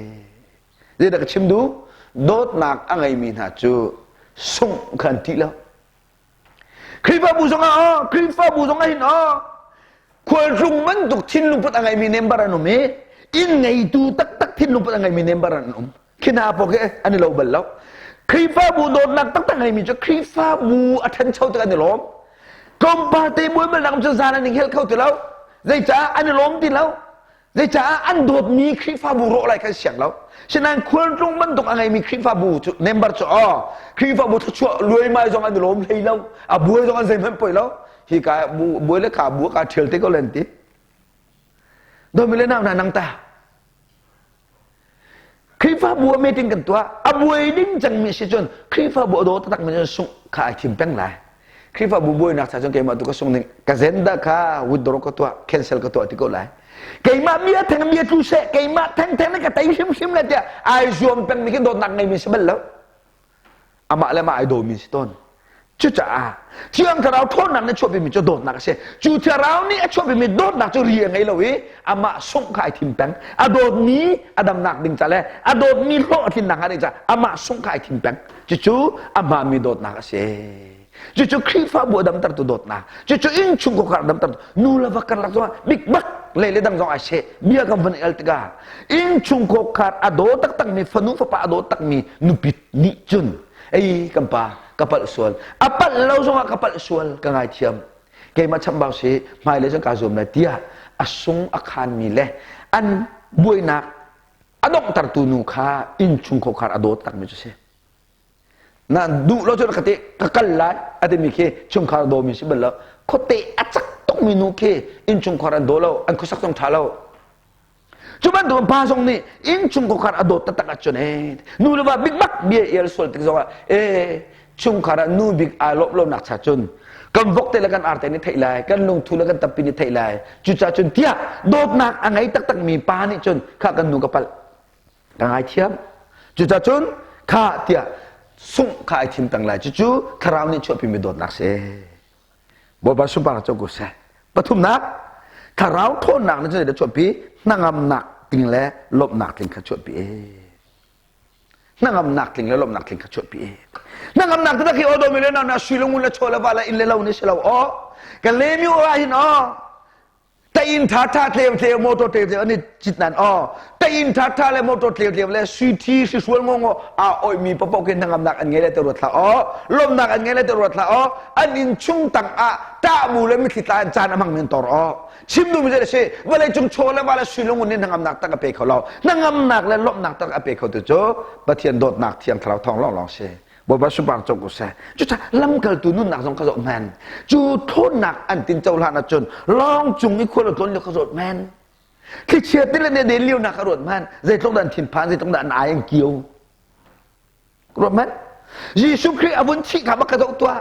[SPEAKER 1] Zeidah ka chim duh? Dawtnak a ngeimi hna cu sungh kha an ṭih lo. Khrihfabu zongah aw, Khrihfabu zongah hin aw, khualtlung bantuk thinlungput a ngeimi member an um i inn ngeitu taktak thinlungput a ngeimi member an um. Khi hna pawl khi an i lo bal lo. Khrihfabu dawtnak taktak ngeimi cu Khrihfabu a ṭhancho tik an i lawm. Tlawmpal te buaibalnak cu zan an i hngelh kho ti lo. Zeicah an i lawm ti lo? Zeicah an dawtmi Khrihfabu rawh lai kan siang lo. Sinain khualtlung bantuk a ngeimi Khrihfabu cu member cu aw Khrihfabu thluachuah luaimai zong an i lawm hlei lo. A buai zong an zeihmanh poi lo. Hi ka bu buai le ka bu ka ṭhial te ko len ti. Dawmi le nau hna nang ta. Khrihfabu a meeting kan tuah a buai ding cangmi si cun Khrihfabu a daw taktak mi cun sungh kha ai thim peng lai. Khrihfabu buainak cha cun keimah tu ka sung ning ka zenda kha withdraw ka tuah cancel ka tuah ti ko lai. Keimah bia theng bia tlu seh keimah theng theng ka tei hrimhrim le tiah ai zuam peng mi khi dawtnak ngeimi si bal lo. Amah le mah ai dawmi si tawn. Cucaah Thiang Thlarau ṭhawnnak nih chuahpimi cu dawtnak a si. Cu Thlarau nih a chuahpimi dawtnak cu ri a ngei lo i amah sungh kha ai thim peng. A dawtmi a damnak ding ca le a dawtmi hlawh a tlinnak hnga ding ca amah sungh kha ai thim peng. Cucu a hmaanmi dawtnak a si. Cucu Khrihfabu a damtertu dawtnak. Cucu innchungkhar a damtertu nu le va karlak zongah bikbak lei le dang zong ai seh. Bia kan van i al tikah innchungkhar a daw taktakmi fanu fapa a daw takmi nupi nih cun ei kan pa ka palh sual a palh lo zongah ka palh sual ka ngaithiam keimah chambau si hmailei cun kaa zuam lai tiah a sung a khanmi le an buainak a donghtertu nu kha innchungkhar a dawt takmi cu si na duh lo cun ka ti ka kal lai a timi khi chungkhar dawmi si bal lo khuate a cak tukmi nu khi innchungkhar an daw lo an khuasak zong ṭha lo Cu bantuk pa zong nih innchungkhar a dawt taktak ahcun ee nu le va bikbak bia ial sual tik zongah ee chungkhar ah nu bik aa lawmh lonak cha cun kan vok te le kan ar te nih theih lai kan lungthu le kan tappi nih theih lai cucaah cun tiah dawtnak a ngei taktak mi pa nih cun kha kan nu ka palh ka ngaithiam cucaah cun kha tiah sungh kha ai thim peng lai cucu thlarau nih chuahpimi dawtnak si Bawipa sunparnak cu ko seh. Pathumnak, thlarau ṭhawnnak nih cun chuahpi hnangamnak tling le lawmhnak tling kha chuahpi. Hnangamnak tling le lawmhnak tling kha chuahpi. Hnangamnak taktak hi aw mi le na sui le ngun le chaw le va le inn le lo ni si lo aw. Kan le mi ah hin aw Tain tha tha tleu tleu motor tleu tleu an i cit nan aw tain tha tha le motor tleu tleu le sui thi si sual ngo ngo a oi mi papo ke hnangamnak an ngei le te ruat hlah aw lomnak an ngei le te ruat hlah aw an inn chung tang ah tah bu le mitthli tla in caan a hmang men tor aw chim duh mi zei si vawlei cung chaw le va le sui lungun nih hnangamnak tak a pe kho lo hnangamnak le lomnak tak a pe kho tu cu Pathian dawtnak thiang thlarau thawng lawng lawng si Bawipa sunpar co ko seh. Cucaah lamkaltu nunnak zong ka zoh men. Cu thawnnak an tin cohlan ahcun lawng cung i khual a tlawn lio ka zoh men. Thlichia tilet nih a den lio nak a ruat hmanh. Zeitluk dah an thinphan, zeitluk dah an ai an kio. Ruat hmanh. Jesuh Khrih a vun thih kha bak ka zoh tuah.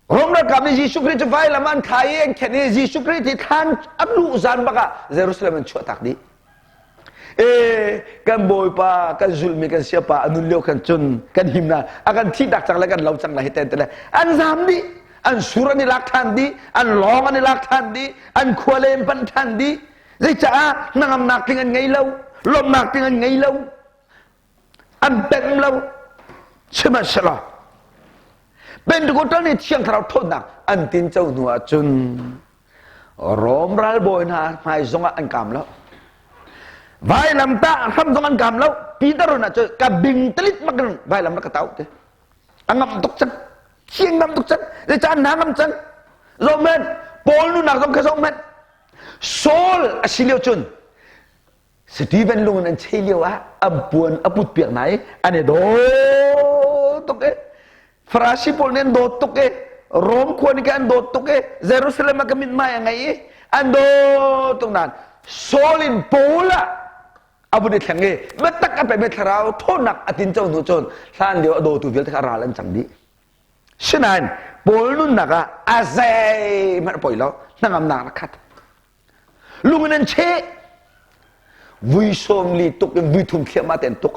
[SPEAKER 1] Rom ralkap nih Jesuh Khrih cu vailam an khai i an khenh i Jesuh Khrih thi thlan a luh zan bak ah Jerusalem an chuahtak dih. E kan Bawipa kan zulmi kan siapa a nun lio khan cun kan him na a kan thihtak cang le kan lo cang la hi ten tele an zam dih an sur an i lak than dih an lawng an i lak than dih an khua le an panh than dih zeicaah hnangamnak tling an ngei lo lawmhnak tling an ngei lo an pemh lo sihmanhsehlaw Pentecostal nih Thiang Thlarau ṭhawnnak an tinco hnu ahcun Rom ralbawi hna hmai zongah an kaam lo vailamtah hram zong an kaam lo Peter run ahcun ka bing talit bak in vailam rak ka tau te a ngam tuk cang thiang ngam tuk cang zeicah an hna ngam cang zohhmanh Paul nunak zong kha zohhmanh Saul a si lio cun Stephen lung in an chei lio ah an puan a put piak hna i an i daw tuk i Farasi pawl nih an dawt tuk i Rom khua nih an dawt tuk i Jerusalem ah ka mithmai a ngei i an dawt tuk nain Saul in Paul ah a vun i thleng i biatak a pemi thlarau ṭhawnnak a tinco hnu cun hlan lio a dawtu vialte kha ral an cang dih. Sinain Paul nunnak ah a zeihmanh a poi lo hnangamnak na khat. Lung in an cheh. Vui 40 tuk in vui thum thliahmah te an tuk.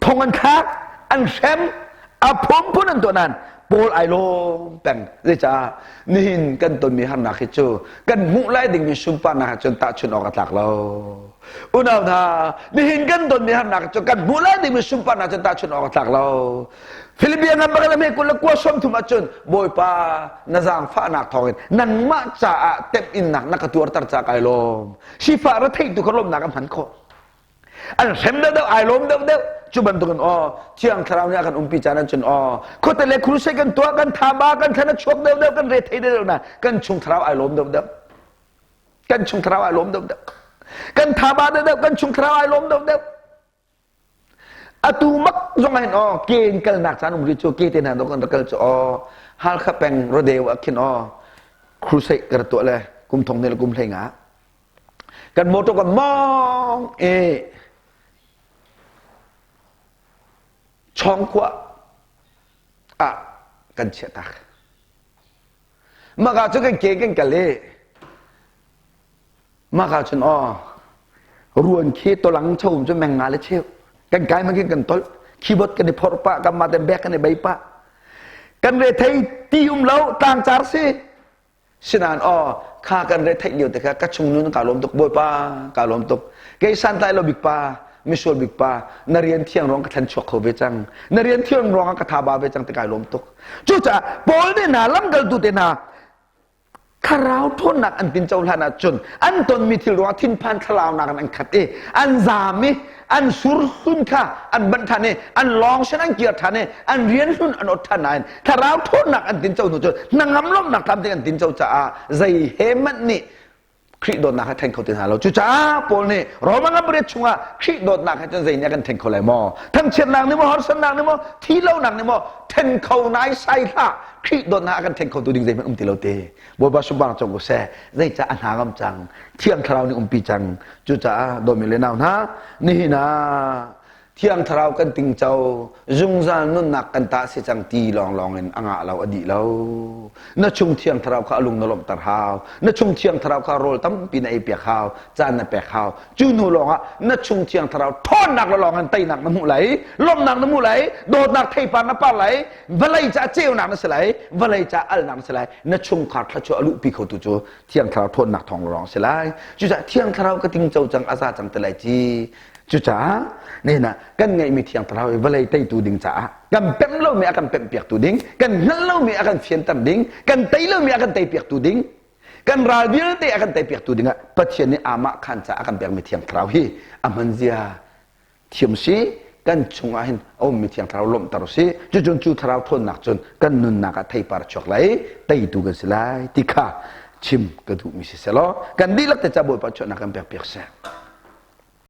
[SPEAKER 1] Thong an thlak, an hrem, a phunphun an tuah nain Paul ai lawm peng. Zeicah nihin kan tonmi harnak hi cu kan hmuh lai dingmi sunparnak ah cun tahchunh awk a tlak lo. Unau hna, nihin kan tonmi harnak cu kan hmuh lai dingmi sunparnak cun tahchunh awk a tlak lo. Philippian ram pakhat hme 20 le kua 30 ahcun Bawipa na zaangfahnak thawngin nangmah caah temhinnak na ka tuarter ca kai lawm. Sifah retheih tu kha lawmnak a hman khawh. An hrem deuhdeuh ai lawm deuhdeuh cu bantukin aw Thiang Thlarau nih a kan umpi caan ahcun aw khuate le crusade kan tuah kan thaba kan thlan a chuak deuhdeuh kan rethei deuhdeuh na kan chung thlarau ai lawm deuhdeuh. Kan chung thlarau ai lawm deuhdeuh. Kan thaba deuhdeuh kan chung thlarau ai lawm deuhdeuh. Atu mak zong ah hin aw ke in kalnak caan um rih cu ke te hna dok kan rak kal cu aw Halkha peng Rodeo ah khin aw crusade ka rak tuah le kum thong hnih le kum hlei nga kan motor kan mong i Chawngkhua ah kan chiah tak maka cu kan ke kan kal i Maka cun aw ruan khi tolang chom cu meng nga le cheu kan kai man kan tol keyboard kan i phorh pah kan mah ten bek kan i bei pah kan re thei ti um lo tlang car si sinan aw kha kan re theih lio te kha ka chung nun ka lawm tuk bawipa ka lawm tuk kei santlai lo bik pa misual bik pa na rian thiang ruang ka thlan chuak kho ve cang na rian thiang ruang ka tha ba ve cang te kai lawm tuk cucaah Paul te hna lamkaltu te hna Thlarau ṭhawnnak an tinco hlan ahcun an tonmi thil ruangah thinphan thlalaunak in an khat i an zaam i an sur hlun kha an banh ṭhan i an lawng sin an kir ṭhan i an rian hlun an ot ṭhan nain thlarau ṭhawnnak an tinco hnu cun hnangam lawmhnak tlamtling an tinco caah zei he hmanh nih Khrih dawtnak he ṭhen kho ti hna lo. Cucaah Paul nih Roman ram pariat chungah Khrih dawtnak he cun zei nih a kan ṭhen kho lai maw? Thangchiatnak nih maw, harsatnak nih maw, thihlonak nih maw, ṭhen kho nai sai hlah. Khrih dawtnak a kan ṭhen khotu ding zeihmanh um ti lo te. Bawipa sunparnak cong ko seh. Zeicah a hna ngam cang. Thiang Thlarau nih umpi cang. Cucaah dawmi le nau hna, nihin ah Thiang Thlarau kan tingco, zungzal nunnak kan tah si cang ti lawnglawng in a ngah lo, a dih lo. Na chung Thiang Thlarau kha a lung na lawmhter hau. Na chung Thiang Thlarau kha rawl tampi na ei piak hau, caan na pek hau. Cu hnu lawngah na chung Thiang Thlarau ṭhawnnak le lawng in teinak na hmuh lai, lawmhnak na hmuh lai, dawtnak theipar na par lai, vawlei caah ceunak na si lai, vawlei caah alnak na si lai. Na chungkhar thluachuah a luhpi khotu cu Thiang Thlarau ṭhawnnak thawng lawng si lai. Cucaah Thiang Thlarau ka tingco cang, a za cang te lai ci. Cucaah nihin ah kan ngeihmi Thiang Thlarau hi vawlei teitu ding caah kan pemh lomi a kan pemhpiaktu ding, kan hngalh lomi a kan fianter ding, kan tei lomi a kan teipiaktu ding, kan ral vialte a kan teipiaktu dingah Pathian nih amah khan caah a kan pekmi Thiang Thlarau hi a hman zia thiam si kan chungah hin a ummi Thiang Thlarau lawmhter u sih. Cucun cu Thlarau ṭhawnnak cun kan nunnak ah theipar a chuak lai, teitu kan si lai ti kha chim ka duhmi si selaw kan dihlak te ca Bawipa chuahnak kan pekpiak seh.